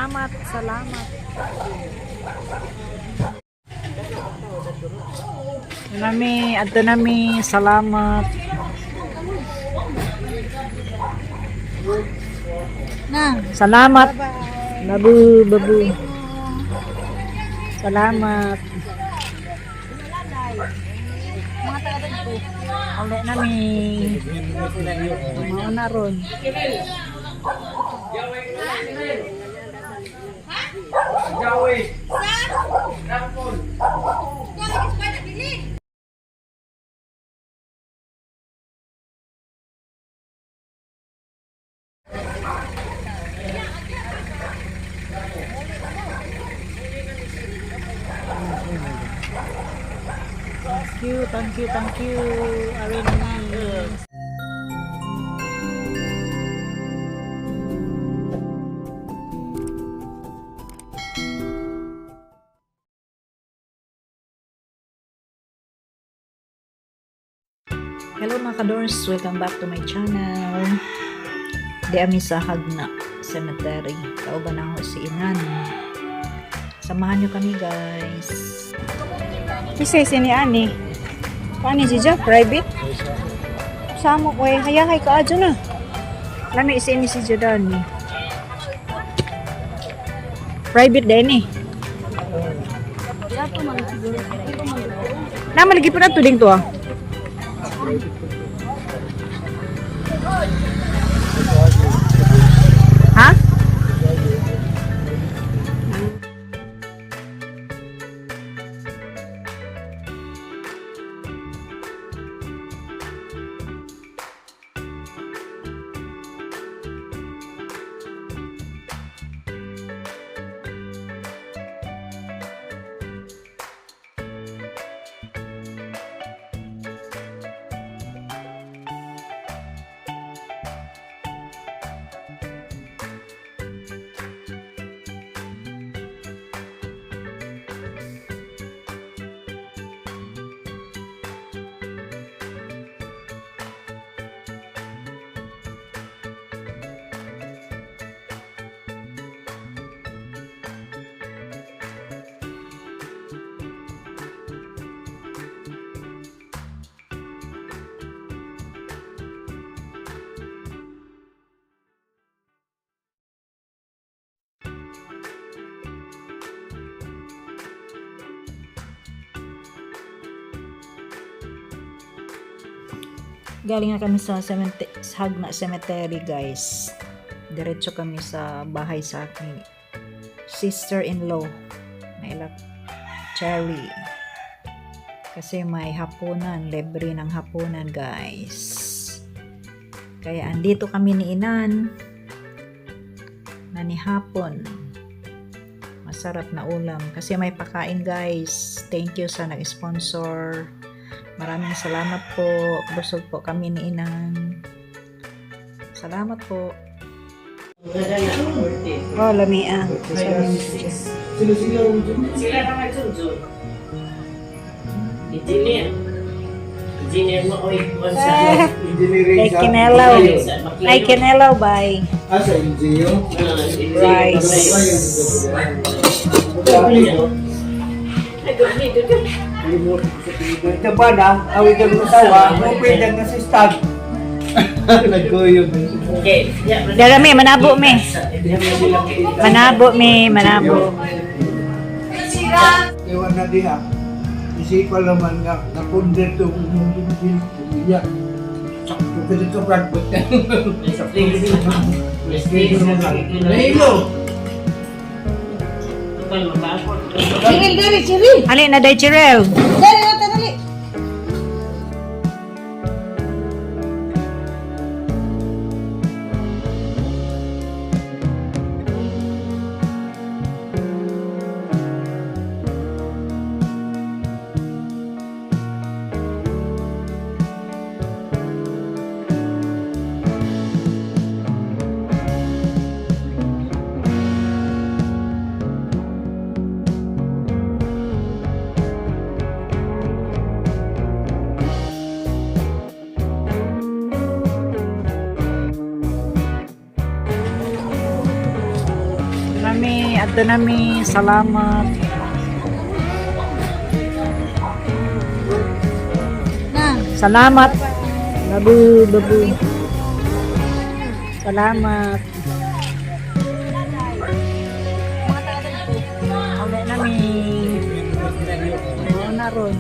Salamat, salamat. Nami, adto nami, salamat. Na. Salamat. Babu, babu. Salamat. Mga taga dito. Uli nami. Mao na ron. Thank you, thank you, thank you. Arena. Hello mga kadors, welcome back to my channel. Di ami sa Hagna Cemetery. Kauban ako si Inan. Samahan nyo kami, guys. Kisay sini ani. Pani si Jo, private. Samo ko eh, hayahay ka adyo na. Lami isi ni si Jodan. Private din eh. Naman lagi po na tuding to ah. Ha? Galing na kami sa Hagna Cemetery, guys. Diretso kami sa bahay sa aking sister-in-law na ila Cherry. Kasi may hapunan, libre ng hapunan, guys. Kaya andito kami ni Inan na ni hapon. Masarap na ulam kasi may pakain, guys. Thank you sa nag-sponsor. Maraming salamat po. Busog po kami ni Inang. Salamat po. Oh, lami ah. Sila na nga Junjun. Engineer. Engineer mo oy sa Engineering Kay sa... Kinelaw. Sa Baclayo. Ay, Kinelaw, bye. Ah, sa NGO? Ah, engineer, Rice. Baclayo. Ito ba na, awit ang asawa, mupid ang assistant. Nagkuyog. Okay. Yeah, Dara mi, manabo mi. Manabo mi, manabo. Iwan na diha. Isipan naman nga, napunder to iya. Sakto ka dito, Brad. Nahilo! Cyril, dali, Cyril. Ali na day Chirel. Dali, dali, dali. Adto na mi. Salamat. Na. Salamat. Babu, babu. Salamat. Uli na mi. Oo na ron.